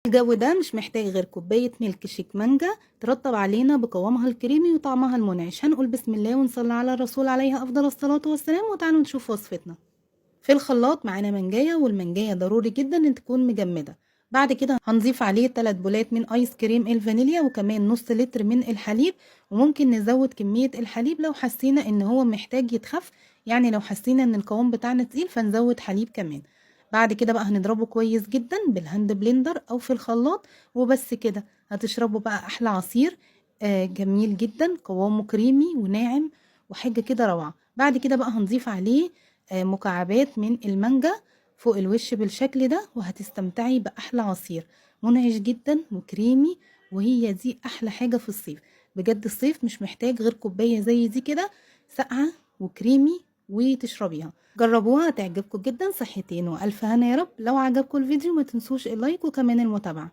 الجو ده مش محتاج غير كوباية ميلك شيك مانجا ترطب علينا بقوامها الكريمي وطعمها المنعش. هنقول بسم الله ونصلي على الرسول عليه أفضل الصلاة والسلام، وتعالوا نشوف وصفتنا. في الخلاط معانا منجاية، والمنجاية ضروري جدا ان تكون مجمدة. بعد كده هنضيف عليه 3 بولات من ايس كريم الفانيليا، وكمان نص لتر من الحليب، وممكن نزود كمية الحليب لو حسينا ان هو محتاج يتخف، يعني لو حسينا ان القوام بتاعنا تقيل فنزود حليب كمان. بعد كده بقى هنضربه كويس جدا بال hand blender او في الخلاط، وبس كده هتشربوا بقى احلى عصير جميل جدا، قوامه كريمي وناعم وحاجة كده روعة. بعد كده بقى هنضيف عليه مكعبات من المانجا فوق الوش بالشكل ده، وهتستمتعي بأحلى عصير منعش جدا وكريمي، وهي دي أحلى حاجة في الصيف بجد. الصيف مش محتاج غير كوباية زي دي كده ساقعة وكريمي وتشربيها. جربوها هتعجبكم جدا. صحتين وألف هنا يا رب. لو عجبكم الفيديو ما تنسوش ال like وكمان المتابعة.